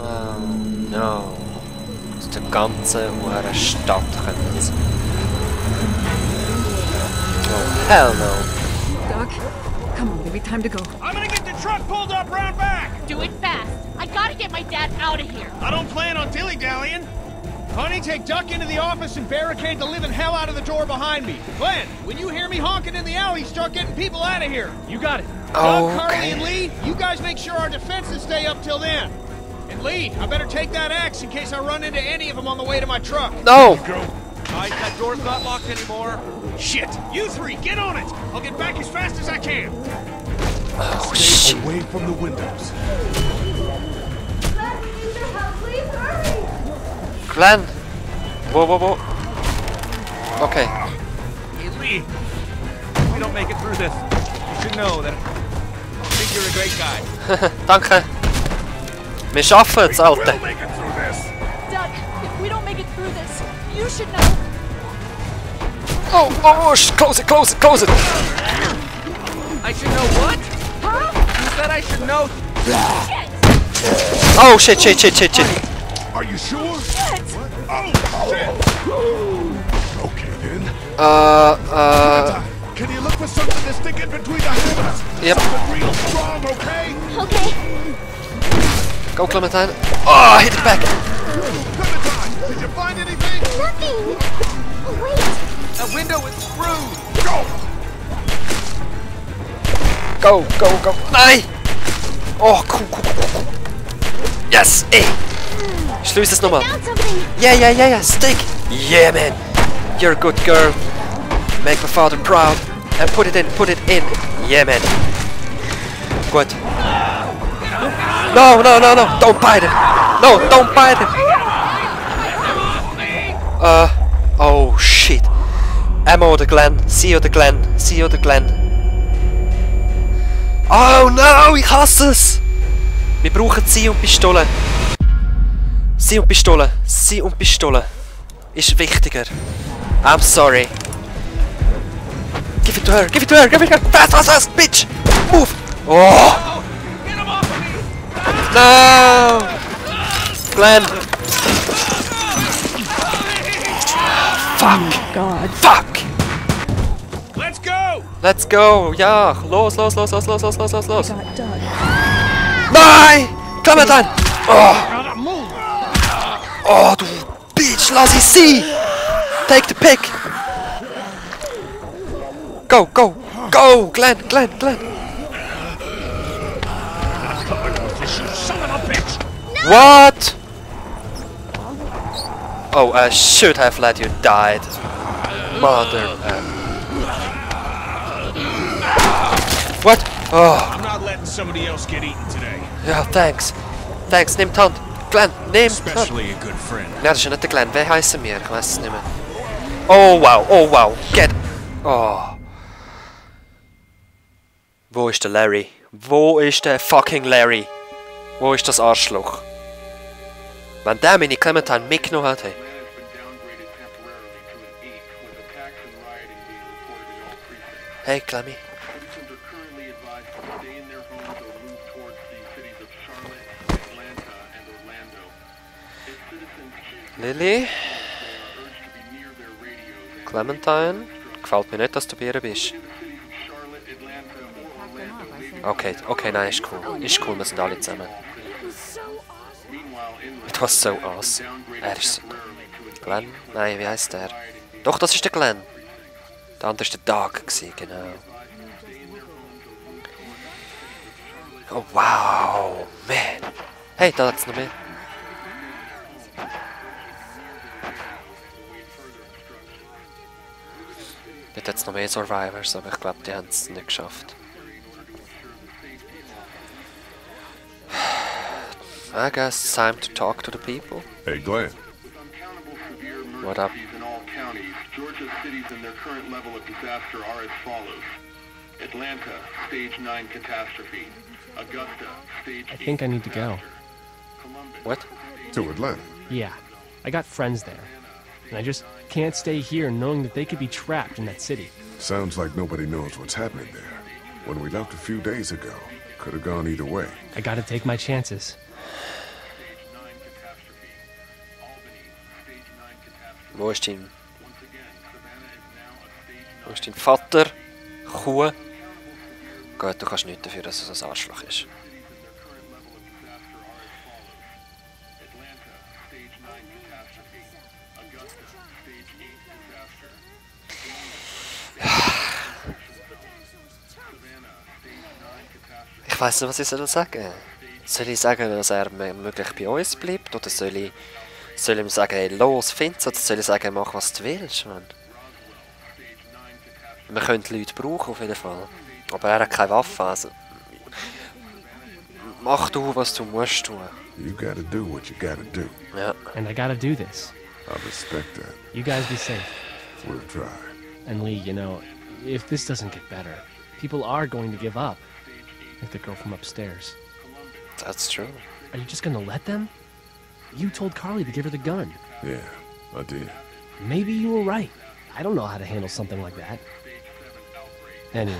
Oh no. Aus der ganzen hure Stadt können sie. Oh hell no. Doc, come on, baby, time to go. I'm gonna get the truck pulled up round back! Do it fast. I gotta get my dad out of here. I don't plan on dilly-dallying. Honey, take Duck into the office and barricade the living hell out of the door behind me. Glenn, when you hear me honking in the alley, start getting people out of here. You got it. Oh, Doug, Carly, okay. and Lee, you guys make sure our defenses stay up till then. And Lee, I better take that axe in case I run into any of them on the way to my truck. No! Alright, that door's not locked anymore. Shit! You three, get on it! I'll get back as fast as I can. Oh shit. Away from the windows. Glenn! Whoa, whoa, whoa. Okay. Hey, Lee, if we don't make it through this, you should know that I think you're a great guy. Danke. Wir schaffen es, Alter. Make it through this. Doug, if we don't make it through this, you should know. Oh, oh, close it, close it, close it. I should know what? Huh? You said I should know. Shit! Oh shit, shit, shit, shit, shit. Are you sure? Shit! Oh, shit! Okay, then. Can you look for something to stick in between the hammers? Yep. Something real strong, okay? Okay. Go, Clementine. Oh, hit it back. Clementine, did you find anything? Nothing. Oh, wait. That window is screwed. Go, go, go. Nein! Oh, cool, cool, cool, cool. Yes, ey. Schließ es nochmal. Found something. Yeah, yeah, yeah, yeah, stick. Yeah, man. You're a good girl. Make my father proud. And put it in, put it in. Yeah, man. Good. No, no, no, no. Don't bite him. No, don't bite him. Oh, shit. Ammo the Glenn. See you the Glenn. See you the Glenn. Oh, no, ich hasse es. Wir brauchen sie und Pistole. Sie und Pistole. Sie und Pistole. Ist wichtiger. I'm sorry. Give it to her. Give it to her. Give it to her. Fast, fast, fast, bitch. Move. Oh. Get him off of me. No. Glenn. Fuck. God. Fuck. Let's go. Let's go. Ja. Los, los, los, los, los, los, los, los, los. God, Doug. Nein. Clementine. Oh. Gotta move. Oh, du bitch. Lass ich sie. Take the pick. Go, go, go. Glenn, Glenn, Glenn. Son of a bitch. What? Oh, I should have let you die. Mother. What? Oh, I'm not letting somebody else get eaten today. ja, thanks. Thanks, nimm die Hand. Glenn, nimm die Hand. Especially a good friend. Nein, das ist ja nicht der Glenn. Wer heißen wir? Ich weiß es nicht mehr. Oh, wow, oh, wow. Get. Oh. Wo ist der Larry? Wo ist der fucking Larry? Wo ist das Arschloch? Wenn der meine Clementine mitgenommen hat, hey. Hey, Clemmy. Lily? Clementine? Gefällt mir nicht, dass du bei ihr bist. Okay, okay, nein, ist cool. Ist cool, wir sind alle zusammen. It was so awesome. Er ist so... Glenn? Nein, wie heißt der? Doch, das ist der Glenn. Der andere war der Doug, genau. Oh, wow, man. Hey, da hat's noch mehr. Dort hat es noch mehr Survivors, aber ich glaube, die haben es nicht geschafft. I guess it's time to talk to the people. Hey, Glenn. What up? In all counties, Georgia's cities and their current level of disaster are as follows. Atlanta, stage 9 catastrophe. Augusta, stage 8 I think I need to go. What? To Atlanta. Yeah, I got friends there. And I just can't stay here knowing that they could be trapped in that city. Sounds like nobody knows what's happening there. When we left a few days ago, could have gone either way. I gotta take my chances. Wo ist dein Vater? Kuh? Gut, du kannst nichts dafür, dass er so ein Arschloch ist. Ich weiss nicht, was ich sagen soll. Soll ich sagen, dass er möglich bei uns bleibt? Oder soll ich ihm sagen, hey, los, find's? Oder soll ich sagen, mach was du willst? Man? Wir können die Leute brauchen, auf jeden Fall. Aber er hat keine Waffe, also... Mach du, was du musst tun. You gotta do what you gotta do. Ja. And I gotta do this. I respect that. You guys be safe. We'll try. And Lee, you know, if this doesn't get better, people are going to give up. Like the girl from upstairs. That's true. Are you just gonna let them? You told Carly to give her the gun. Yeah, I did. Maybe you were right. I don't know how to handle something like that. Anyway,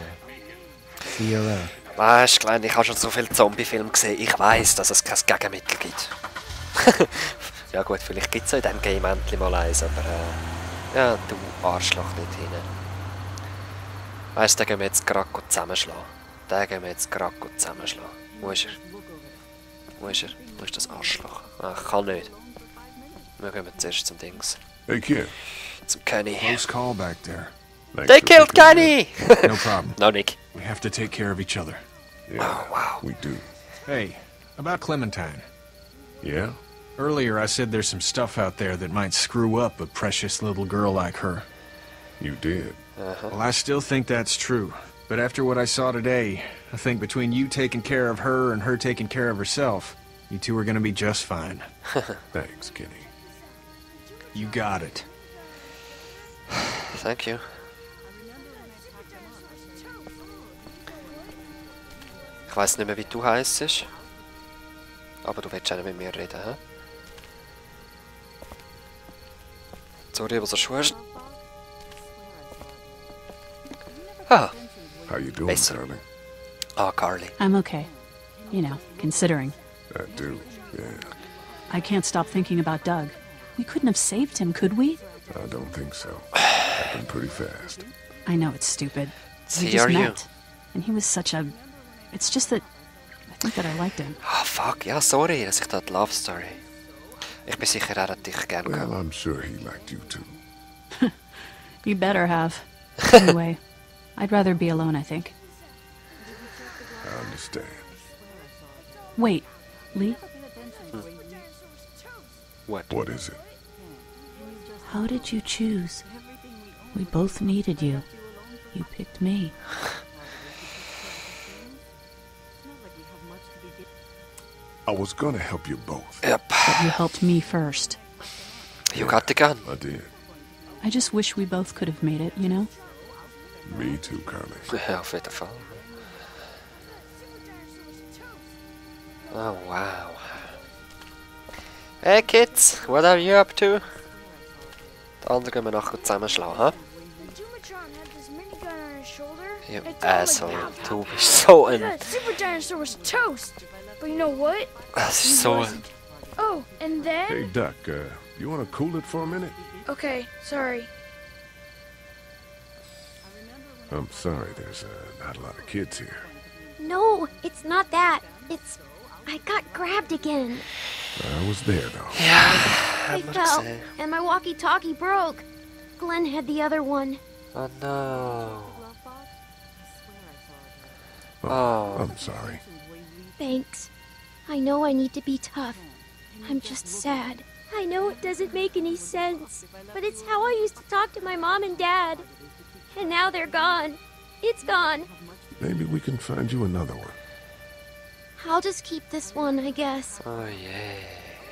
see you around. Weißt du, Glenn, ich habe schon so viele Zombie-Filme gesehen. Ich weiss, dass es kein Gegenmittel gibt. Ja gut, vielleicht gibt es in diesem Game endlich mal eins, aber ja, du Arschloch nicht hin. Weißt du, den gehen wir jetzt gerade zusammenschlagen. Wo ist er? Wo ist das Arschloch? Ach, kann nicht. Wir gehen zuerst zum Dings. Hey, kid. Zum Kenny. Close call back there. Thanks They for killed picking me Kenny! No problem. No, Nick. We have to take care of each other. up. Yeah, wow. we do. Hey, about Clementine. Yeah? Earlier I said there's some stuff out there that might screw up a precious little girl like her. You did. Well, I still think that's true. But after what I saw today, I think between you taking care of her and her taking care of herself, you two are gonna be just fine. Thanks, Kenny. You got it. Thank you. Ich weiss nicht mehr, wie du heisst. Aber du willst auch nicht mit mir reden, hä? Sorry, was er schwörst. Ah, How you doing, Besser. darling? Carly. I'm okay. You know, considering. I do, yeah. I can't stop thinking about Doug. We couldn't have saved him, could we? I don't think so. Happened pretty fast. I know it's stupid. We See, just are you? met. And he was such a... It's just that... I think that I liked him. Ah, fuck, ja, sorry, dass ich da die Love Story. Ich bin sicher, er hat dich gern Well, gehabt. I'm sure he liked you too. You better have. Anyway, I'd rather be alone, I think. I understand. Wait, Lee? What is it? How did you choose? We both needed you. You picked me. I was gonna help you both. Yep, But you helped me first. you got the gun. I did. I just wish we both could have made it, you know? Me too, Carly. Ja, auf jeden Fall. Oh, wow. Hey Kids, what are you up to? Die anderen gehen wir nachher zusammenschlagen, hä? Dumatron had this minigun on his shoulder. You It's all like asshole. pow, Du pow, bist pow. so ein... That Super Dinosaur was toast. But you know what? Das He ist so ein... wasn't. Oh, and then... Hey, Duck, you wanna cool it for a minute? Okay, sorry. I'm sorry, there's not a lot of kids here. No, it's not that. It's... I got grabbed again. I was there, though. I fell, and my walkie-talkie broke. Glenn had the other one. Oh no. Oh. I'm sorry. Thanks. I know I need to be tough. I'm just sad. I know it doesn't make any sense, but it's how I used to talk to my mom and dad. And now they're gone. It's gone. Maybe we can find you another one. I'll just keep this one, I guess. Oh yeah.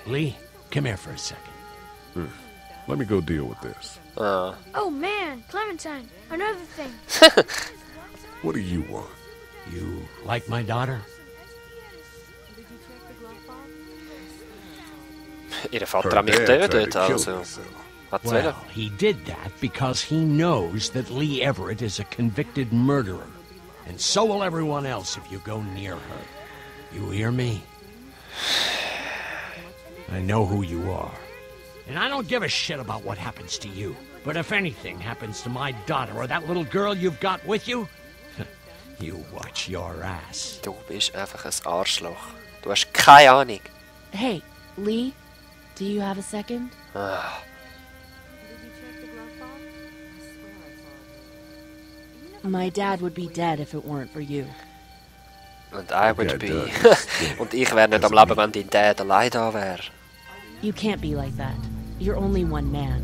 Lee, come here for a second. Let me go deal with this. Oh man, Clementine, another thing. What do you want? You like my daughter? Ihre Vater hat mich Her dad tried getötet, to kill also... me, so Hat's wollen. Well, he did that because he knows that Lee Everett is a convicted murderer. And so will everyone else if you go near her. You hear me? I know who you are. And I don't give a shit about what happens to you. But if anything happens to my daughter or that little girl you've got with you, you watch your ass. Du bist einfach ein Arschloch. Du hast keine Ahnung. Hey, Lee, do you have a second? Ah. My dad would be dead if it weren't for you. Und I would be. Und ich wäre nicht am Leben, wenn dein Dad allein da wäre. You can't be like that. You're only one man.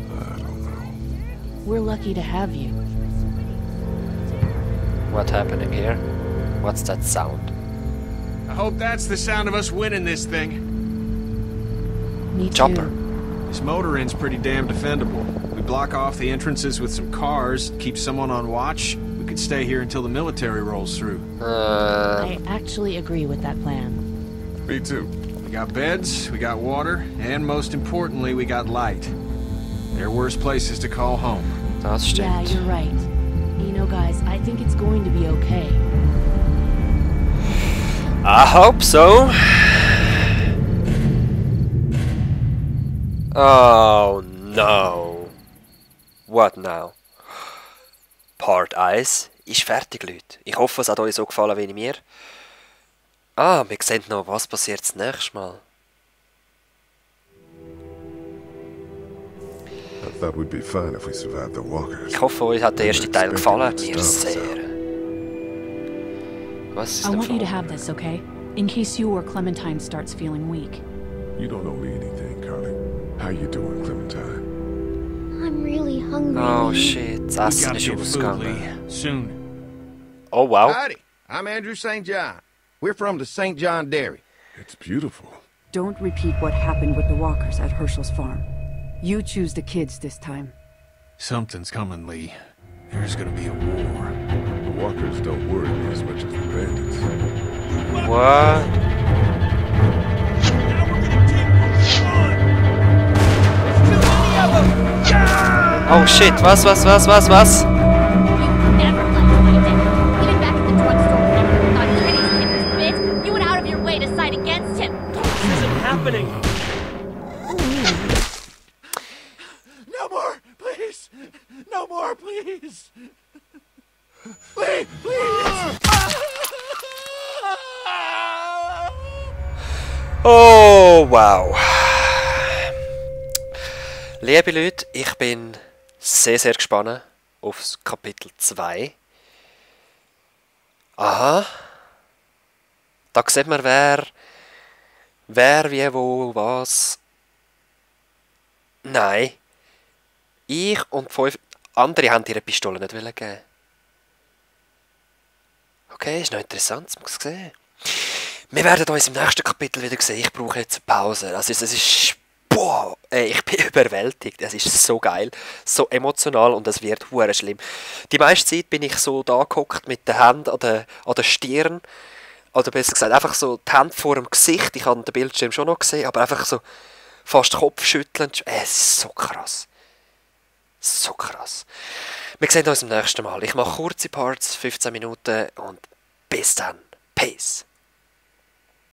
I don't know. We're lucky to have you. What's happening here? What's that sound? I hope that's the sound of us winning this thing. Me Chopper. too. This motor inn's pretty damn defendable. We block off the entrances with some cars, keep someone on watch. We could stay here until the military rolls through. I actually agree with that plan. Me too. We got beds, we got water, and most importantly, we got light. There are worse places to call home. Das stimmt. Yeah, you're right. You know, guys, I think it's going to be okay. I hope so. Oh no. What now? Part 1 ist fertig, Leute. Ich hoffe, es hat euch so gefallen wie mir. Ah, wir sehen noch, was passiert das nächste Mal. I thought we'd be fine if we survived the walkers. Ich hoffe, euch hat der erste Teil gefallen. Mir sehr. Was ist I denn want you to vor? have this, okay? In case you or Clementine starts feeling weak. You don't owe me anything, Carly. How you doing, Clementine? I'm really hungry. Oh Lee. shit, das We Essen gotta ist get food, ausgegangen. Lee. Soon. Oh wow. Howdy. I'm Andrew St. John. We're from the St. John Dairy. It's beautiful. Don't repeat what happened with the walkers at Herschel's farm. You choose the kids this time. Something's coming, Lee. There's gonna be a war. The walkers don't worry me as much as the bandits. What? Oh shit, was? You never liked my dad. Even back at the drugstore whenever you thought Kenny's kid was bit, you went out of your way to side against him. This isn't happening. No more, please. No more, please. Please, please. Oh wow. Liebe Leute, ich bin sehr, sehr gespannt aufs Kapitel 2. Aha. Da sieht man, wer, wie, wo, was. Nein. Ich und 5 andere haben ihre Pistolen nicht geben. Okay, ist noch interessant, das muss ich sehen. Wir werden uns im nächsten Kapitel wieder sehen. Ich brauche jetzt eine Pause. Also, es ist... Boah, ich bin überwältigt. Es ist so geil, so emotional und es wird hure schlimm. Die meiste Zeit bin ich so da gehockt mit den Händen an der Stirn. Oder besser gesagt, einfach so die Hände vor dem Gesicht. Ich habe den Bildschirm schon noch gesehen, aber einfach so fast kopfschüttelnd. Es ist so krass. So krass. Wir sehen uns im nächsten Mal. Ich mache kurze Parts, 15 Minuten und bis dann. Peace.